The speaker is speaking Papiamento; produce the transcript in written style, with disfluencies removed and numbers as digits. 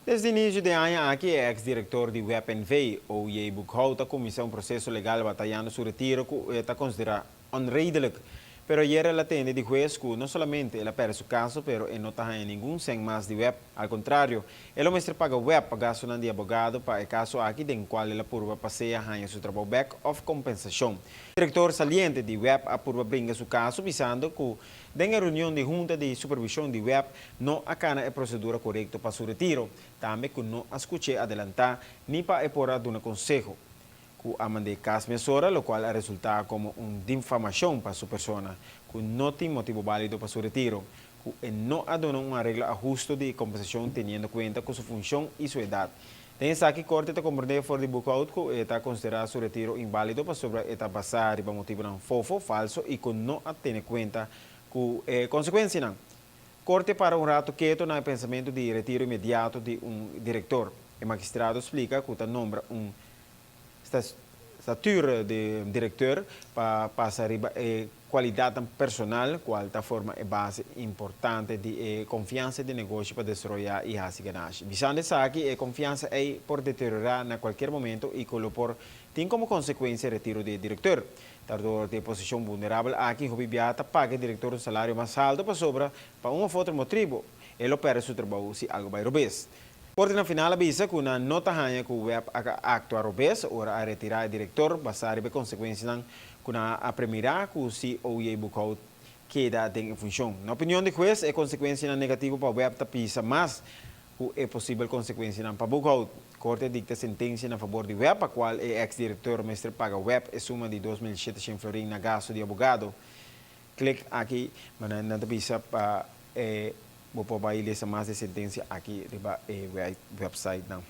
Desde inicio di aña aki, e ex-director di WEB NV, O.J. Boekhoudt, a cuminsa un proceso legal batayando su retiro cu ta considera onredelijk. Pero ayera el a tende di hues cu no solamente el a perde su caso, pero e no ta haya ningun cen mas di WEB. Al contrario, e lo mester paga WEB pa gastonan di abogado pa e caso aki den cual el a purba pa sea haya su trabou bek of compensacion. Director saliente di WEB a purba bringa su caso bisando cu den e reunion di hunta di supervision di WEB no a cana e procedura corecto pa su retiro. Tambe cu no a scuch'e adelanta ni pa e por a duna conseho. Cu a mand'e cas mesora, locual a resulta como un difamacion pa su persona, cu no tin motibo valido pa su retiro, cu e no a duna un areglo husto di compensacion teniendo cuenta cu su funcion y su edad. Den esaki corte ta comprende for di Boekhoudt cu e ta considera su retiro invalido pasobra e ta basa riba motibonan fofo, falso y cu no a tene cuenta cu e consecuencianan. Corte para un rato keto na pensamento di retiro inmediato di un director. E magistrado a splica cu ta nombra un statuur di director pa pasa riba e cualidad personal, cual ta forma e base importante di e confiansa di negoshi pa desaroya y haci ganashi. Bisando esaki, e confiansa ey por deteriora na cualkier momento y cu por tin como consecuencia retiro di director. Dor di e posicion vulnerabel aki, hopi biaha ta paga director un salario mas halto pasobra pa un of otro motibo, e lo perde su trabou si algo bay robes. Corte na final a bisa cu nan no ta haya cu WEB a actua robes, ora a retira e director, basa riba e consecuencianan cu nan a premira cu si O.J. Boekhoudt keda den funcion. Na opinion di hues, e consecuencianan negativo pa WEB ta pisa mas cu e posibel consecuencianan pa Boekhoudt. Corte dicta sentencia na fabor di WEB, pa cual e ex-director mester paga WEB e suma di 2.700 florin na gasto di abogado. Click aki, ma nan ta bisa pa bo por lesa mas di sentencia aki riba e website nan.